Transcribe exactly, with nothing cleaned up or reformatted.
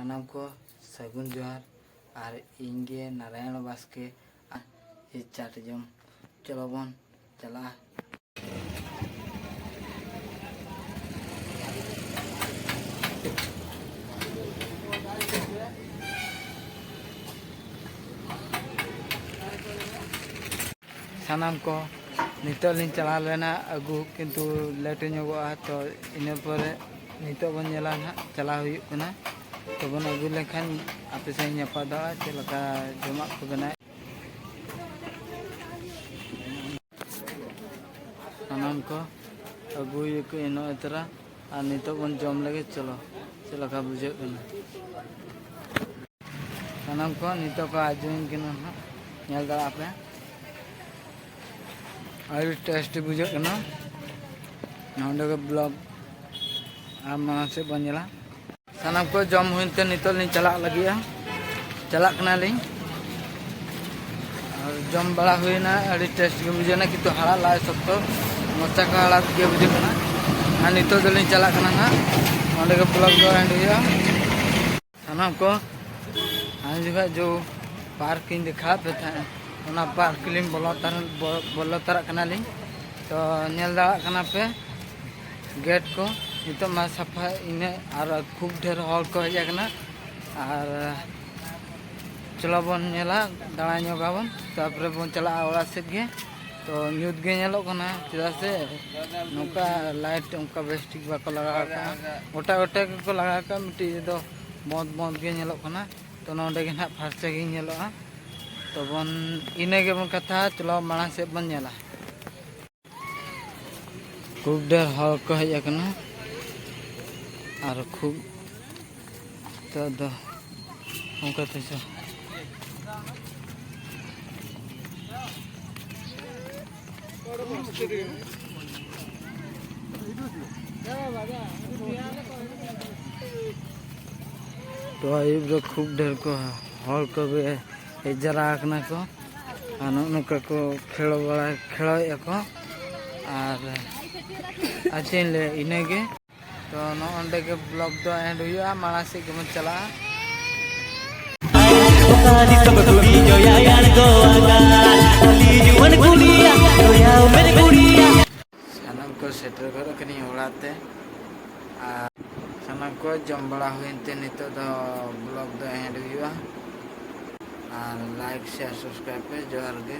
ᱥᱟᱱᱟᱢ ᱠᱚ ᱥᱟᱹᱜᱩᱱ ᱡᱚᱦᱟᱨ᱾ ᱟᱨ ᱤᱧ ᱜᱮ ᱱᱟᱨᱟᱭᱚᱱ ᱵᱟᱥᱠᱮ᱾ ᱟᱨ ᱪᱟᱴ ᱡᱚᱢ ᱪᱚᱞᱚ ᱵᱚᱱ ᱪᱟᱞᱟᱜᱼᱟ᱾ ᱥᱟᱱᱟᱢ ᱠᱚ ᱱᱤᱛᱚᱜ ᱞᱤᱧ ᱪᱟᱞᱟᱣ ᱞᱮᱱᱟ ᱟᱹᱜᱩ, ᱠᱤᱱᱛᱩ ᱞᱮᱴ ᱧᱚᱜᱚᱜᱼᱟ, ᱛᱚ ᱤᱱᱟᱹ ᱯᱚᱨᱮ ᱱᱤᱛᱚᱜ ᱵᱚᱱ ᱧᱮᱞᱟ ᱱᱟᱦᱟᱜ, ᱪᱟᱞᱟᱣ ᱦᱩᱭᱩᱜ ᱠᱟᱱᱟ᱾ ᱛᱚ ᱵᱚᱱ ᱟᱹᱜᱩ ᱞᱮᱱᱠᱷᱟᱱ ᱟᱯᱮ ᱥᱟᱶ ᱤᱧ ᱧᱟᱯᱟᱢ ᱫᱚᱜᱼᱟ, ᱪᱮᱫ ᱞᱮᱠᱟ ᱡᱚᱢᱟᱜ ᱠᱚ ᱵᱮᱱᱟᱣ᱾ ᱥᱟᱱᱟᱢ ᱠᱚ ᱟᱹᱜᱩᱭᱟᱠᱚ ᱤᱱᱟᱹ ᱛᱚᱨᱟ, ᱟᱨ ᱱᱤᱛᱚᱜ ᱵᱚᱱ ᱡᱚᱢ ᱞᱮᱜᱮ᱾ ᱪᱚᱞᱚ, ᱪᱮᱫ ᱞᱮᱠᱟ ᱵᱩᱡᱷᱟᱹᱜ ᱠᱟᱱᱟ? ᱥᱟᱱᱟᱢ ᱠᱚ ᱱᱤᱛᱚᱜ ᱠᱚ ᱟᱡᱚᱢ ᱠᱟᱱᱟ ᱦᱟᱸᱜ, ᱧᱮᱞ ᱫᱟᱲᱮᱭᱟᱜ ᱯᱮ, ᱟᱹᱰᱤ ᱴᱮᱥᱴᱤ ᱵᱩᱡᱷᱟᱹᱜ ᱠᱟᱱᱟ᱾ ᱱᱚᱰᱮ ᱜᱮ ᱵᱞᱚᱜ ᱟᱨ ᱢᱟᱲᱟᱝ ᱥᱮᱫ ᱵᱚᱱ ᱧᱮᱞᱟ᱾ ᱥᱟᱱᱟᱢ ᱠᱚ ᱡᱚᱢ ᱦᱩᱭᱮᱱ ᱛᱮ ᱱᱤᱛᱚᱜ ᱞᱤᱧ ᱪᱟᱞᱟᱜ ᱞᱟᱹᱜᱤᱫᱼᱟ, ᱪᱟᱞᱟᱜ ᱠᱟᱱᱟᱞᱤᱧ᱾ ᱟᱨ ᱡᱚᱢ ᱵᱟᱲᱟ ᱦᱩᱭᱱᱟ, ᱟᱹᱰᱤ ᱴᱮᱥᱴ ᱜᱮ ᱵᱩᱡᱷᱟᱹᱣ ᱮᱱᱟ, ᱠᱤᱱᱛᱩ ᱦᱟᱲᱦᱟᱫ ᱞᱟᱡ ᱥᱚᱠᱛᱚ, ᱢᱚᱪᱟ ᱠᱚ ᱦᱟᱲᱦᱟᱫ ᱜᱮ ᱵᱩᱡᱷᱟᱹᱜ ᱠᱟᱱᱟ᱾ ᱟᱨ ᱱᱤᱛᱚᱜ ᱫᱚᱞᱤᱧ ᱪᱟᱞᱟᱜ ᱠᱟᱱᱟ ᱦᱟᱸᱜ, ᱱᱚᱸᱰᱮ ᱜᱮ ᱵᱞᱚᱜ ᱫᱚ ᱮᱱᱰ ᱦᱩᱭᱩᱜᱼᱟ᱾ ᱥᱟᱱᱟᱢ ᱠᱚ, ᱟᱨ ᱡᱚᱠᱷᱚᱱ ᱡᱚ ᱯᱟᱨᱠ ᱤᱧ ᱫᱮᱠᱷᱟᱣᱟᱫ ᱯᱮ ᱛᱟᱦᱮᱸᱫ, ᱚᱱᱟ ᱯᱟᱨᱠ ᱞᱤᱧ ᱵᱚᱞᱚ ᱛᱟᱨ-, ᱵᱚ-, ᱵᱚᱞᱚ ᱛᱟᱨᱟᱜ ᱠᱟᱱᱟᱞᱤᱧ᱾ ᱛᱚ ᱧᱮᱞ ᱫᱟᱲᱮᱭᱟᱜ ᱠᱟᱱᱟ ᱯᱮ ᱜᱮᱴ ᱠᱚ, ᱱᱤᱛᱚᱜ ᱢᱟ ᱥᱟᱯᱷᱟ ᱤᱱᱟᱹ ᱟᱨ ᱠᱷᱩᱵ ᱰᱷᱮᱨ ᱦᱚᱲ ᱠᱚ ᱦᱮᱡ ᱟᱠᱟᱱᱟ᱾ ᱟᱨ ᱪᱚᱞᱚ ᱵᱚᱱ ᱧᱮᱞᱟ, ᱫᱟᱬᱟ ᱧᱚᱜᱟᱵᱚᱱ, ᱛᱟᱨᱯᱚᱨᱮ ᱵᱚᱱ ᱪᱟᱞᱟᱜᱼᱟ ᱚᱲᱟᱜ ᱥᱮᱫ ᱜᱮ᱾ ᱛᱚ ᱧᱩᱛ ᱜᱮ ᱧᱮᱞᱚᱜ ᱠᱟᱱᱟ, ᱪᱮᱫᱟᱜ ᱥᱮ ᱱᱚᱝᱠᱟ ᱞᱟᱭᱤᱴ ᱚᱱᱠᱟ ᱵᱮᱥ ᱴᱷᱤᱠ ᱵᱟᱠᱚ ᱞᱟᱜᱟᱣ ᱟᱠᱟᱫᱼᱟ, ᱜᱚᱴᱟ ᱜᱚᱴᱟ ᱜᱮᱠᱚ ᱞᱟᱜᱟᱣ ᱟᱠᱟᱫᱼᱟ, ᱢᱤᱫᱴᱤᱡ ᱫᱚ ᱵᱚᱸᱫᱽ ᱵᱚᱸᱫᱽ ᱜᱮ ᱧᱮᱞᱚᱜ ᱠᱟᱱᱟ᱾ ᱛᱚ ᱱᱚᱰᱮ ᱜᱮ ᱱᱟᱦᱟᱜ ᱯᱷᱟᱨᱪᱟ ᱜᱮᱧ ᱧᱮᱞᱚᱜᱼᱟ᱾ ᱛᱚᱵᱚᱱ ᱤᱱᱟᱹ ᱜᱮᱵᱚᱱ ᱠᱟᱛᱷᱟ, ᱪᱚᱞᱚ ᱢᱟᱲᱟᱝ ᱥᱮᱫ ᱵᱚᱱ ᱧᱮᱞᱟ᱾ ᱠᱷᱩᱵ ᱰᱷᱮᱨ ᱦᱚᱲ ᱠᱚ ᱦᱮᱡ ᱟᱠᱟᱱᱟ ᱟᱨ ᱠᱷᱩᱵ ᱱᱤᱛᱚᱜ ᱫᱚ ᱚᱱᱠᱟ ᱛᱮ ᱪᱚ᱾ ᱛᱚ ᱟᱹᱭᱩᱵ ᱨᱮ ᱠᱷᱩᱵ ᱰᱷᱮᱨ ᱠᱚ ᱦᱚᱲ ᱠᱚ ᱦᱮᱡ ᱡᱟᱣᱨᱟ ᱟᱠᱟᱱᱟ ᱠᱚ᱾ ᱟᱨ ᱱᱚᱜᱼᱚ ᱱᱚᱝᱠᱟ ᱠᱚ ᱠᱷᱮᱞ ᱵᱟᱲᱟ, ᱠᱷᱮᱞᱟᱣᱮᱫᱼᱟ ᱠᱚ᱾ ᱟᱨ, ᱟᱨ ᱪᱮᱫ ᱤᱧ ᱞᱟᱹᱭᱟ, ᱤᱱᱟᱹᱜᱮ᱾ ᱛᱚ ᱱᱚᱜᱼᱚ ᱱᱚᱰᱮ ᱜᱮ ᱵᱞᱚᱜ ᱫᱚ ᱮᱱᱰ ᱦᱩᱭᱩᱜᱼᱟ, ᱢᱟᱲᱟᱝ ᱥᱮᱫ ᱜᱮᱵᱚᱱ ᱪᱟᱞᱟᱜᱼᱟ᱾ ᱚᱠᱟ ᱫᱤᱥᱚᱢ ᱠᱩᱲᱤ ᱡᱚᱭᱟ ᱟᱬᱜᱚ ᱟᱠᱟᱱ, ᱠᱩᱞᱤ ᱡᱩᱣᱟᱹᱱ ᱠᱩᱲᱤᱭᱟ, ᱡᱚᱭᱟ ᱩᱢᱮᱨ ᱠᱩᱲᱤᱭᱟ᱾ ᱥᱟᱱᱟᱢ ᱠᱚ ᱥᱮᱴᱮᱨ ᱜᱚᱫ ᱟᱠᱟᱱᱟᱹᱧ ᱚᱲᱟᱜ ᱛᱮ᱾ ᱟᱨ ᱥᱟᱱᱟᱢ ᱠᱚ ᱡᱚᱢ ᱵᱟᱲᱟ ᱦᱩᱭᱮᱱ ᱛᱮ ᱱᱤᱛᱚᱜ ᱫᱚ ᱵᱞᱚᱜ ᱫᱚ ᱮᱱᱰ ᱦᱩᱭᱩᱜᱼᱟ᱾ ᱟᱨ ᱞᱟᱭᱤᱠ, ᱥᱮᱭᱟᱨ, ᱥᱟᱵᱥᱠᱨᱟᱭᱤᱵ ᱯᱮ᱾ ᱡᱚᱦᱟᱨ ᱜᱮ᱾